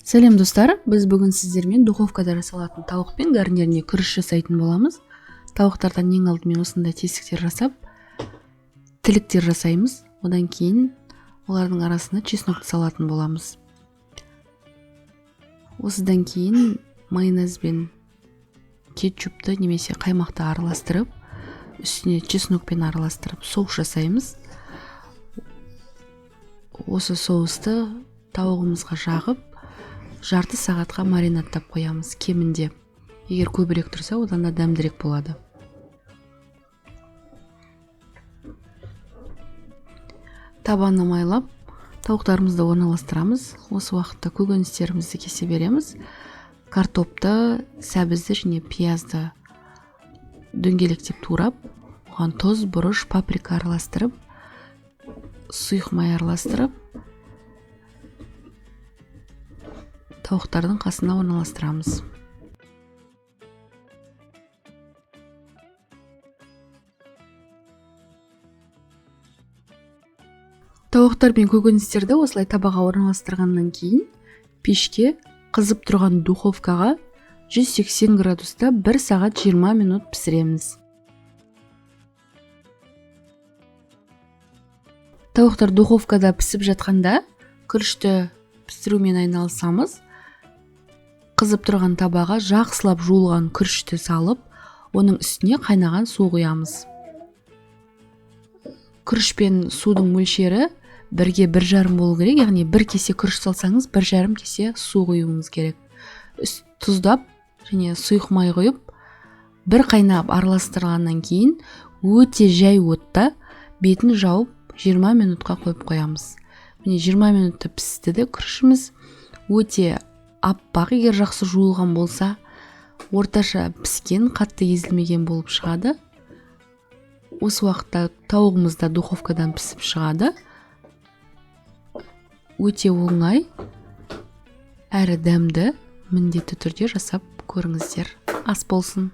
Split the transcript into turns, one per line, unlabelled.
Сәлем достар, біз бүгін сіздермен духовкада жасалатын тауық пен гарниріне күріш жасайтын боламыз. Тауықтардан ең алдымен осындай тесіктер жасап, тіліктер жасаймыз. Одан кейін олардың арасына чеснокты салатын боламыз. Осыдан кейін майонез бен кетчупты немесе қаймақты араластырып, үстіне чеснокпен араластырып соус жасаймыз. Осы соусты тауығымызға жағып, жарты сағатқа маринадтап қоямыз кемінде. Егер көбірек тұрса, одан да дәмдірек болады. Табаны майлап, тауықтарымызды орналастырамыз. Осы уақытта көкөністерімізді кесе береміз. Картопты, сәбізді және пиязды дөңгелектеп турап, оған тұз, бұрыш, паприка араластырып, сұйық май араластырып, тауықтардың қасына орналастырамыз. Тауықтар мен көкөністерді осылай табаға орналастырғаннан кейін пешке қызып тұрған духовкаға 180 градуста 1 сағат 20 минут пісіреміз. Тауықтар духовкада пісіп жатқанда күрішті пісірумен айналысамыз. Қызып тұрған табаға жақсылап жуылған күрішті салып, оның үстіне қайнаған су құямыз. Күріш пен судың мөлшері бірге бір жарым болу керек, яғни бір кесе күріш салсаңыз, бір жарым кесе су құюыңыз керек. Тұздап және сұйық май құйып, бір қайнап араластырғаннан кейін өте жай отта бетін жауып 20 минутқа қойып қоямыз. Міне 20 минутта пісті де күрішіміз. Өте аппақ, егер жақсы жуылған болса, орташа піскен, қатты езілмеген болып шығады. Осы уақытта тауығымыз да духовкадан пісіп шығады. Өте оңай, әрі дәмді, міндетті түрде жасап көріңіздер. Ас болсын.